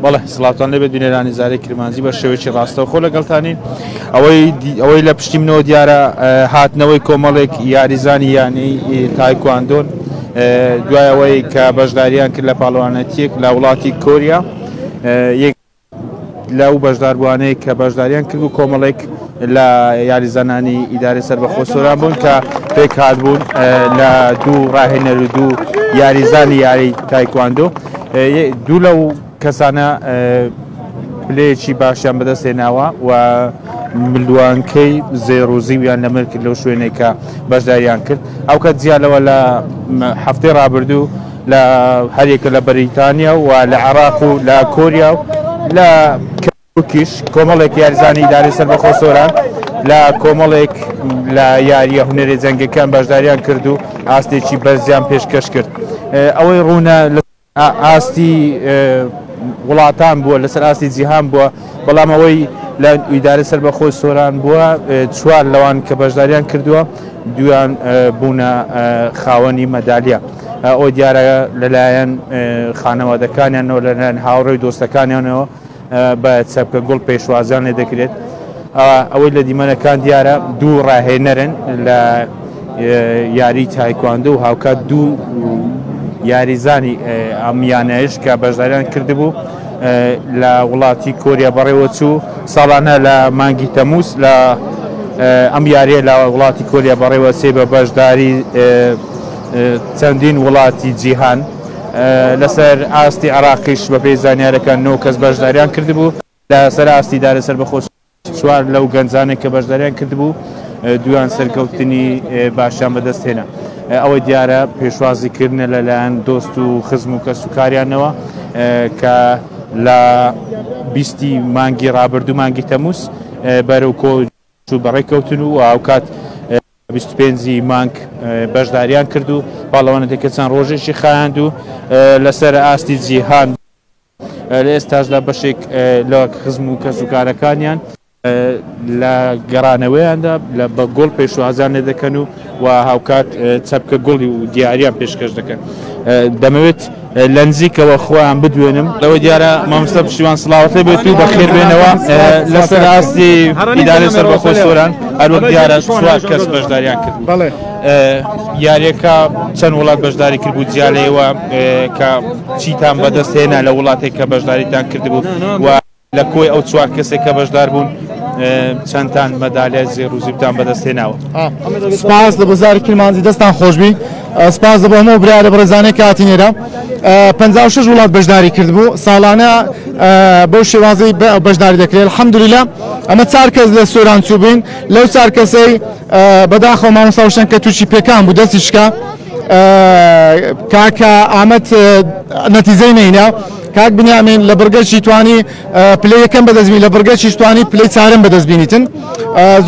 بەڵێ سڵاوتان لێبێت بینەرانی زارەی کرمانجی بە شێوەیەکی ڕاستەوخۆ لەگەڵتانین. ئەوەی ئەوەی لە پشتی منەوە دیارە هاتنەوەی کۆمەڵێک یاریزانی یانەی تایکواندۆن دوای ئەوەی کە بەشداریان کرد لە پاڵەوانەتیەک لە وڵاتی کۆریا. یەک لەو بەشداربووانەی کە بەشداریان کرد و کۆمەڵێک لە یاریزانانی ئیدارەی سەربەخۆ سۆران بوون کە پێکهات بوون لە دوو ڕاهێنەر و دوو یاریزانی یاری تایکواندۆ. دوو لەو کەسانە پلەیەکی باشیان بەدەستهێناوە و ملوانکەی زێڕ و زیویان لە مل کرد لەو شوێنێک کە بەشداریان کرد. ئەو کە جیا لەوە لە هەفتەی ڕابردوو لە هەریەکە لە بەریتانیا و لە عێراق و لە کۆریا و لە کەرکوکیش کۆمەڵێک یاریزانی ئیدارەی سەربەخۆ سۆران لە کۆمەڵێک لە یارییە هونەری جەنگەکان بەشداریان کرد و ئاستێکی بەرزیان پێشکەش کرد. ئەوەی ڕوونە لە ئاستی وڵاتان بووە، لەسەر ئاستی جیهان بووە، بەڵام ئەوەی لە ئیدارەی سەربەخۆی سۆران بووە چوار لەوان کە بەشداریان کردووە دویان بوونە خاوەنی مەدالیا. ئەو دیارە لەلایەن خانەوادەکانیانەوە لەلایەن هاوڕێ و دۆستەکانیانەوە بە چەپکە گوڵ پێشوازیان لێ دەکرێت. ئەوەی لە دیمەنەکان دیارە دوو ڕاهێنەرن لە یاری تایکواندۆ و هاوکات دوو یاریزانی ئەم یانەیش کە بەشداریان کردبوو لە وڵاتی کۆریا بەڕێوەچوو. ساڵانە لە مانگی تەمووز لە ئەم یاریە لە وڵاتی کۆریا بەڕێوەچێ بە بەشداری چەندین وڵاتی جیهان. لەسەر ئاستی عێراقیش بەپێی زانیارەکان 9 کەس بەشداریان کردبوو. لەسەر ئاستی ئیدارەی سەربەخۆ چوار لەو گەنجانێک کە بەشداریان کردبوو دویان سەرکەوتنی باشیان بەدەستهێنا. ئەوەی دیارە پێشوازیکردنە لەلایەن دۆست و خزم و کەس و کاریانەوە کە لە 20 مانگی ڕابردوو مانگی تەمووز بەرەو کۆ بەڕێکەوتن و هاوکات 25 ی مانگ بەشداریان کرد و پاڵەوانەتەکە چەند ڕۆژێکی خایاند و لەسەر ئاستی جیهان لە ئێستاشدا بەشێک لە خزم و کەسوکارەکانیان لە گەڕانەوەیاندا لە بە گوڵ پێشوازیان لێ دەکەن و و هاوکات چەپکە گوڵی و دیاریان پێشکەش دەکەن. دەمەوێت لە نزیکەوە خۆیان بدوێنم. لەوە دیارە مامۆستا پشتیوان سڵاوت لێ بێت و بەخێر بێنەوە لەسەر ئاستی ئیدارەی سەربەخۆی سۆران. هەروەک دیارە چوار کەس بەشداریان کرد. یاریەکە چەند وڵات بەشداری کرد بوو جیا لەوە کە چیتان بەدەست هێنا لە وڵاتێک کە بەشداریتان کردبوو و لە کۆی ئەو چوار کەسێک کە بەشدار بوون چەندتان مەدالیای زێڕ و زیوتان بەدەست هێناوە؟ سپاس لە بۆ زاری کرمانجی، دەستان خۆشبی. سپاس بۆ هەموو برایە بەڕێزانەی کە هاتینێرە. 56 وڵات بەشداری کردبوو، ساڵانە بەو شێوازەی بەشداری دەکرێت. الحەمدللە ئەمە چار کەس لە سۆران چوو بووین. لەو چار کەسەی بەداخەوە مامۆستا وشەن کە تووشی پێکان بوو دەستی شکا، کاکە ئامەد نەتیزەی نەینا، کاک بنیامین لە بڕگەشی توانی پلەی یەکەم بەدەستبینی، لە بڕگەشیش توانی پلەی چارەم بەدەست بینیتن.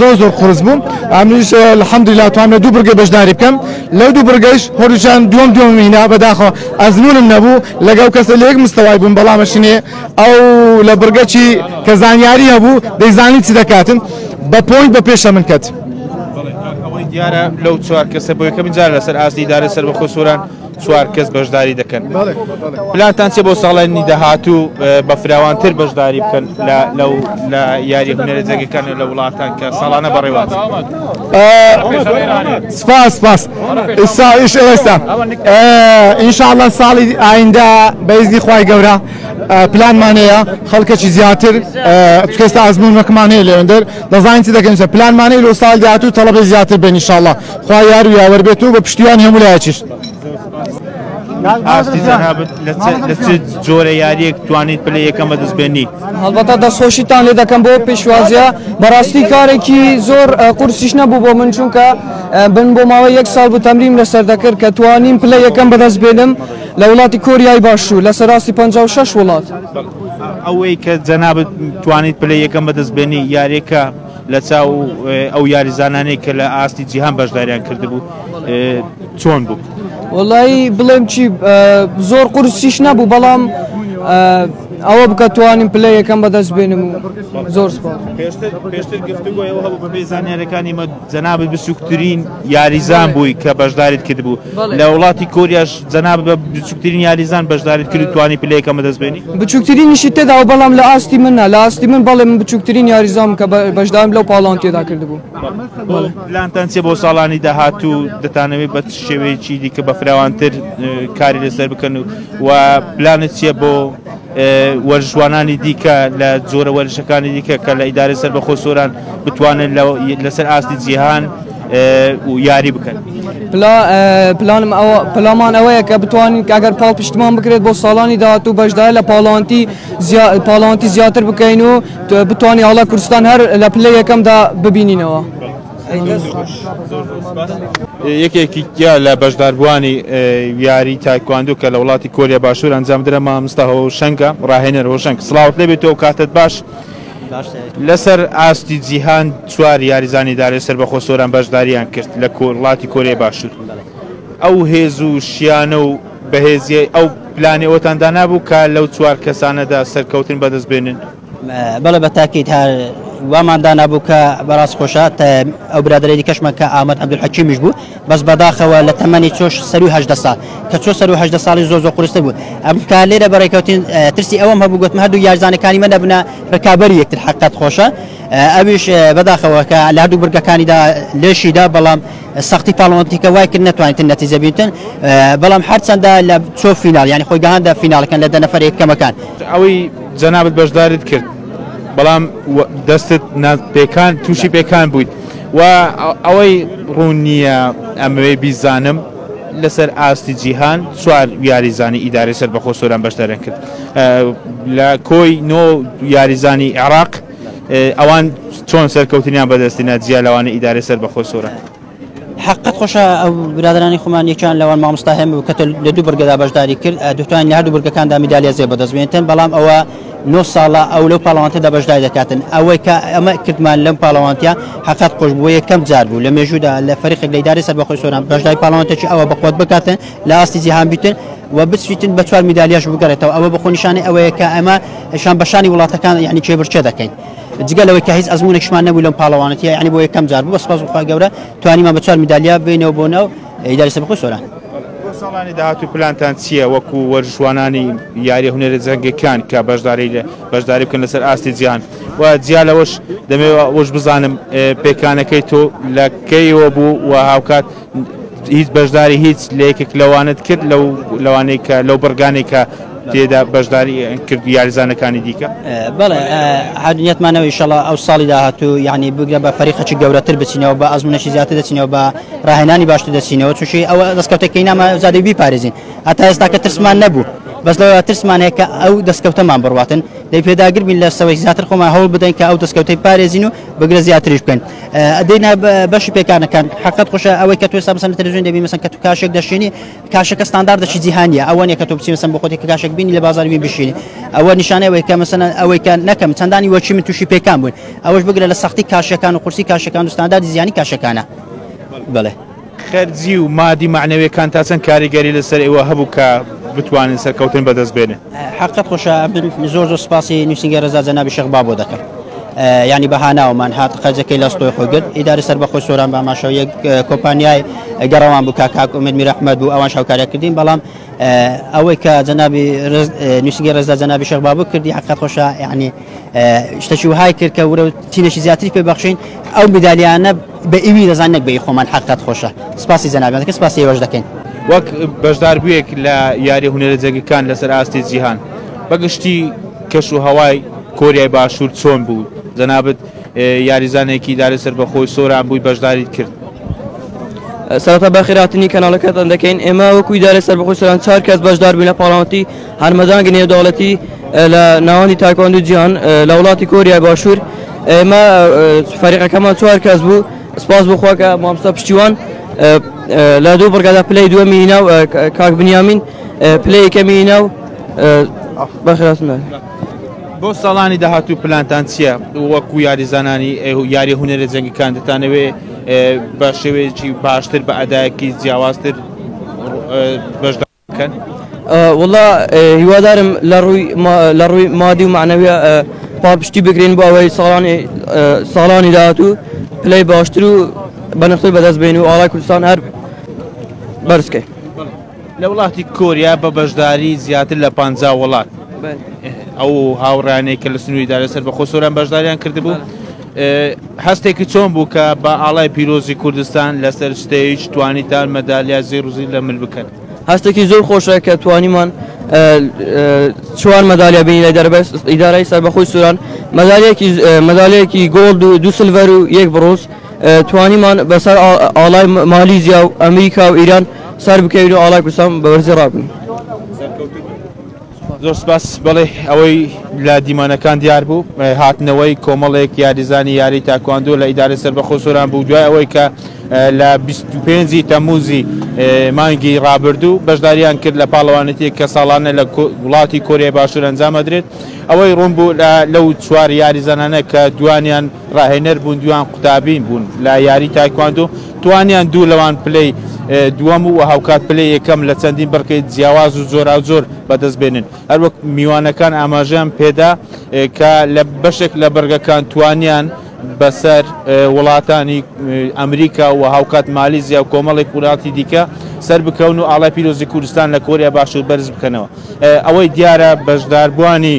زۆر زۆر قورس بوو. ئەمنیش الحەمدللە توانم لە دوو بڕگە بەشداری بکەم، لەو دوو بڕگەش هەردووچیان دووەم دووەم هینا. بەداخەوە ئەزمونم نەبوو، لەگەڵ کەسە لە یەک مستەوای بووم، بەڵام شنێ ئەو لە بڕگەچی کە زانیاری هەبوو دەیزانی چی دەکاتن، بە point بە پێشە من کەت. ئەوەی دیارە لەو چوار کەسە بۆ یەکەمین جار لەسەر ئاستی ئیدارەی سەربەخۆ سۆران چوار کەس بەشداری دەکەن. پلانتان چیە بۆ ساڵانی داهاتوو بە فراوانتر بەشداری بکەن لەو لە یاری هونەرە جەنگەکان لە وڵاتان کە ساڵانە بەڕێوەچن؟ سپاس سپاس. ئێستا ئیش ئێستا ئینشاءاللە ساڵی ئایندە بە ئیزنی خوای گەورە پلانمان هەیە خەڵکەکی زیاتر، چکێستا ئەزموونەکەمان هەیە لەوێندەر دەزانین چی دەکەین. پلانمان هەیە لۆ ساڵی داهاتوو تەڵەبەی زیاتر بێن ئینشاءاللە، خوا یار و یاوەر بێت و بە پشتیوانی هەموو لایەکیش. ئاستی جەنابت لە چ جۆرە یاریەک توانیت پلەی یەکەم بەدەست بێنی؟ هەڵبەتە دەستخۆشیتان لێ دەکەم بۆ پێشوازیە. بەڕاستی کارێکی زۆر قورسیش نەبوو بۆ من، چونکە بن بۆ ماوەی یەک ساڵ بوو تەمریم لەسەر دەکرد کە توانیم پلە یەکەم بەدەست بێنم لە وڵاتی کۆریای باشوور لە سەراستی 56 وڵات. ئەوەی کە جەنابت توانیت پلە یەکەم بەدەست بێنی، یاریەکە لە چاو ئەو یاریزانانەی کە لە ئاستی جیهان بەشداریان کردبوو چۆن بوو؟ وەڵی بڵێم چی، زۆر قورسیش نەبوو، بەڵام ئەوە بکە توانیم پلەی یەکەم بەدەست بێنم و زۆر سوپاس. پێشتر گفتوگۆی ئەوە هەبوو بەپێی زانیاریەکانی مە جەنابت بچووکترین یاریزان بووی کە بەشداریت کردبوو لە وڵاتی کۆریاش جەنابت بە بچووکترین یاریزان بەشداریت کرد و توانی پلەی یەکەم بەدەست بێنی؟ بچووکترینیشی تێدا بوو بەڵام لە ئاستی من نا، لە ئاستی من بەڵێ من بچووکترین یاریزانم کە بەشداریم لەو پاڵەوانتیەدا کردبوو. پلانتان چیە بۆ ساڵانی داهاتوو دەتانەوێت بە چ شێوەیەکی دیکە بە فراوانتر کاری لەسەر بکەن و پلانت چیە بۆ وەرزشوانانی دیکە لە جۆرە وەرزشەکانی دیکە کە لە ئیدارەی سەربەخۆ سۆران بتوانن لەسەر ئاستی جیهان یاری بکەن؟ پلانم ئەوە پلامان ئەوەیە کە بتوانین ئەگەر پاڵپشتمان بکرێت بۆ ساڵانی داهاتوو بەشداری لە پاڵەوانتی پاڵەوانتی زیاتر بکەین و بتوانین ئاڵای کوردستان هەر لە پلەی یەکەمدا ببینینەوە. یەکێکی تیا لە بەشداربووانی یاری تایکواندو کە لە وڵاتی کۆریا باشوور ئەنجامدرا مامۆستا هۆشەنگە ڕاهێنەر هۆشەنگ سڵاوت لێبێت و کاتت باش. لەسەر ئاستی جیهان چوار یاریزانی دارێ سەربەخۆ سۆران بەشداریان کرد لە وڵاتی کۆریای باشوور ئەو هێز و شیانە و بەهێزیەی ئەو پلانی ئەوتان دانابوو کە لەو چوار کەسانەدا سەرکەوتن بەدەست بێنن؟ بەڵێ بە تاکید هەر وامان دانابوو کە بەڕاست خۆشە ئەو برادەرەی دیکەشمان کە ئامەد عەبدولحەکیمیش بوو بەس بەداخەوە لە تەمەنی چۆش سەروی 18 ساڵ کە چۆ سەرو 18 ساڵی زۆر زۆر قورستر بوو ئەم کە لێرە بەڕێکەوتین ترسی ئەوەم هەبوو گوتم هەردوو یارزانەکانی من نەبنە ڕکابەری یەکتر حەقەت خۆشە ئەویش بەداخەوە کە لە هەردوو برگەکانیدا لێشیدا بەڵام سەختی پاڵەوانتیکە وای کرد نەتوانیتن نەتیجە بینتن بەڵام هەرچەندە لە چۆ فیناڵ یانی خۆی گەهاندە فیناڵەکان لە دە نەفەر یەکەمەکان. ئەوەی جەنابت بەشداریت کرد بەڵام دەستت پێکان تووشی پێکان بوویت و ئەوەی ڕوون نییە ئەمەوێ بیزانم لەسەر ئاستی جیهان چوار یاریزانی ئیدارەی سەربەخۆ سۆران بەشداریان کرد لە کۆی نۆ یاریزانی عێراق ئەوان چۆن سەرکەوتنیان بەدەستینا جیا لەوانە ئیدارەی سەربەخۆی سۆران؟ حەقت خۆشە ئەو برادرانی خۆمان یەکیان لەوان مامۆستا هێم بوو کە لە دوو بڕگەدا بەشداری کرد دەتوانین لە هەردوو بڕگەکاندا میدالیا زێ بەدەست بێنتن بەڵام ئەوە نۆ ساڵە ئەو لەو پاڵەوانتەدا بەشداری دەکاتن ئەوەی کە ئەمە کردمان لەم پاڵەوانتە حەقت خۆش بووە یەکەم جار بوو لە مێژوودا لە فەریقێک لە ئیدارەی سەربەخۆی سۆران بەشداری پاڵەوانتێکی ئەوە بەقوەت بکاتن لە ئاستی جیهان بیتن و بچیتن بە چوار میدالیاش بگەڕێتەوە ئەوە بەخۆ نیشانەی ئەوەیە کە ئەمە شان بەشانی وڵاتەکان یعنی کێبڕکێ دەکەین جگە لەوەی کە هیچ ئەزمونێکشمان نەبوو لەم پاڵەوانەتیە یعنی بۆ یەکەم جار بوو بە سپاس بۆ خوای گەورە توانیمان بە چوار میدالیا بێینەوە بۆ ناو ئیداری سەربەخۆی سۆران. بۆ ساڵانی داهاتوو پلانتان چییە وەکو وەرزشوانانی یاریە هونەرە جەنگەکان کە بەشداری بەشداری بکەن لەسەر ئاستی جیهان و جیا لەوەش دەمەوێت ئەوەش بزانم پێکانەکەی تۆ لە کەیەوە بوو و هاوکات هیچ بەشداری هیچ لە یەکێک لەوانت کرد لەو لەوانەی کە لەو بڕگانەی کە تێدا بەشداری کرد یاریزانەکانی دیکە؟ بەڵێ هەر نیەتمانەوە ئیشەڵا ئەو ساڵی داهاتوو یعنی بگرە بە فەریقەکی گەورەتر بچینەوە بە ئەزمونێکی زیاتر دەچینەوە بە ڕاهێنانی باشتر دەچینەوە چونکی ئەوە دەستکەوتێکی نامە زادەی بیپارێزین هەتا ئێستا کە ترسمان نەبوو بەس لەوە ترسمان هەیە کە ئەو دەستکەوتەمان بڕواتن دەی پێداگر بین لە سەوەی زیاتر خۆمان هەوڵ بدەین کە ئەو دەستکەوتەی پارێزین و بگرە زیاتریش بکەین دێنە بەشی پێکانەکان حقت خۆشە ئەوەی کە تۆ ئێستا مەسەن لە تەلەڤیزیۆن دەبینی مەسەن کە تو کاشێک دەشێنی کاشەکە ستانداردێکی جیهانیە ئەوە نیە کە تۆ بچی مەسەن بۆ خۆتی کە کاشێک بینی لە بازاڕی بین بشینی ئەوە نیشانەی ئەوەیە کە مەسەن ئەوەی کە نەکەم چەندانی وەکی من تووشی پێکان بوون ئەوەش بگرە لە سەختی کاشەکان و قورسی کاشەکان و ستانداردی زیانی کاشەکانە بەڵێ. خەرجی و مادی مەعنەویەکان تا چەند کاریگەری لەسەر ئێوە هەبوو کە بتوانن سەرکەوتن بەدەست بێنن؟ حەقت خۆشە من زۆر زۆر سپاسی نووسینگەی ڕێزا جەنابی شێخ بابۆ دەکەم یانی بە هاناومان هات خەرجەکەی لە ستۆی خۆی گرت ئیداری سەربەخۆی سۆران باماشەوە یەک کۆمپانیای گەڕەوان بوو کاک کاک ئومێد میرئەحمەد بوو ئەوان هاوکاریان کردین بەڵام ئەوەی کە جەنابی نووسینگەی ڕێزا جەنابی شێخ بابۆ کردی حەقت خۆشە یانی شتەکی وهای کرد کە ورە تینێکی زیاتری پێ بەخشین ئەو میدالیانە بە ئیوی دەزان نەک بە ئی خۆمان حەقت خۆشە سپاسی جەنابیان دەکەین سپاسی ئێوەش دەکەین. وەک بەشداربوویەک لە یاری هونەرە جەنگەکان لەسەر ئاستی جیهان بەگشتی کەش و هەوای کۆریای باشوور چۆن بوو؟ جەنابت یاریزانێکی ئیدارەی سەربەخۆی سۆران بووی بەشداریت کرد. سەرەتا بەخێرهاتنی کەناڵەکەتان دەکەین ئێمە وەکو ئیدارەی سەربەخۆی سۆران چوار کەس بەشدار بووین لە پاڵەوانێتی هەرمەدانگی نێودەوڵەتی لە ناوەندی تایکواندو جیهان لە وڵاتی کۆریای باشوور ئێمە فەریقەکەمان چوار کەس بوو سپاس بۆ خوا کە مامۆستا پشتیوان لە دوو بڕگەدا پلەی دووەمی هینا و کاک بنیامین پلەی یەکەمی هینا و بەخێرهاتن. بۆ ساڵانی داهاتوو پلانتان چییە وەکو یاریزانانی یاری هونەرە جەنگەکان دەتانەوێ بە شێوەیەکی باشتر بە ئەدایەکی جیاوازتر بەشدار بکەن؟ وەڵا هیوادارم لە ڕووی مادی و مەعنەویە پاڵپشتی بکرێن بۆ ئەوەی ساڵانی داهاتوو پلەی باشتر و بەنرختر بەدەست بێن و ئاڵای کوردستان هەر بەرز بکەین. لە وڵاتی کۆریا بە بەشداری زیاتر لە 50 وڵات ئەو هاوڕانەی کە لە سنووری ئیدارەی سەربەخۆ سۆران بەشداریان کردبوو، هەستێکی چۆن بوو کە بە ئاڵای پیرۆزی کوردستان لەسەر stage توانیتان مەدالیا زێڕ و زیو لە مل بکەن؟ هەستێکی زۆر خۆشە کە توانیمان 4 مەدالیا بینی لە ئیدارەی سەربەخۆی سۆران، مەدالیەکی gold و 2 silver و 1 برۆنز. توانیمان بەسەر ئاڵای مالیزیا و ئەمریکا و ئیران سەر بکەوین و ئاڵای کوردستان بە بەرزی ڕابگرین. زۆر سپاس. بەڵێ ئەوەی لە دیمانەکان دیار بوو هاتنەوەی کۆمەڵێک یاریزانی یاری تاکواندۆ لە ئیدارەی سەربەخۆ سۆران بوو دوای ئەوەی کە لە 25 تەمموزی مانگی ڕابردوو بەشداریان کرد لە پاڵەوانێتیەک کە ساڵانە لە وڵاتی کۆریای باشوور ئەنجام ئەدرێت. ئەوەی ڕوون بوو لەو 4 یاریزانانە کە دوانیان ڕاهێنەر بوون، دوان قوتابین بوون لە یاری تایکواندۆ، توانیان دوو لەوان پلەی دووەم و هاوکات پلەی یەکەم لە چەندین بڕکەی جیاواز و جۆراوجۆر بەدەست بێنن. هەروەک میوانەکان ئاماژەیان پێدا کە لە بەشێک لە بڕگەکان توانیان بەسەر وڵاتانی ئەمریکا و هاوکات مالیزیا و کۆمەڵێک وڵاتی دیکە سەر بکەون و ئاڵای پیرۆزی کوردستان لە کۆریا باشوور بەرز بکەنەوە. ئەوەی دیارە بەشداربووانی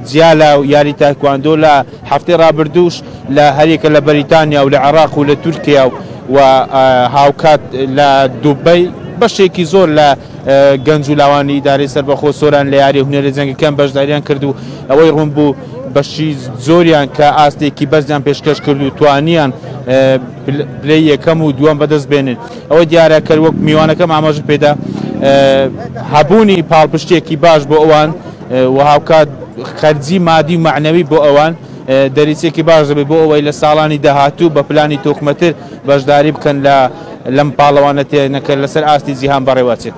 جیا لە یاری تایکواندۆ لە هەفتەی ڕابردووش لە هەریەکە لە بەریتانیا و لە عێراق و لە تورکیا و هاوکات لە دوبەی بەشێکی زۆر لە گەنج و لاوانی ئیدارەی سەربەخۆ سۆران لە یاری هونەری جەنگەکان بەشداریان کرد و ئەوەی ڕوون بوو بەشی زۆریان کە ئاستێکی بەرزیان پێشکەش کرد و توانیان پلەی یەکەم و دووەم بەدەست بێنن. ئەوە دیارە کە وەک میوانەکەم ئاماژە پێدا هەبوونی پاڵپشتێکی باش بۆ ئەوان و هاوکات خەرجی مادی و مەعنەوی بۆ ئەوان دەریچێکی باش دەبێت بۆ ئەوەی لە ساڵانی داهاتوو بە پلانی تۆکمەتر بەشداری بکەن لە لەم پاڵەوانەتێنەکە لەسەر ئاستی جیهان بەڕێوەچێت.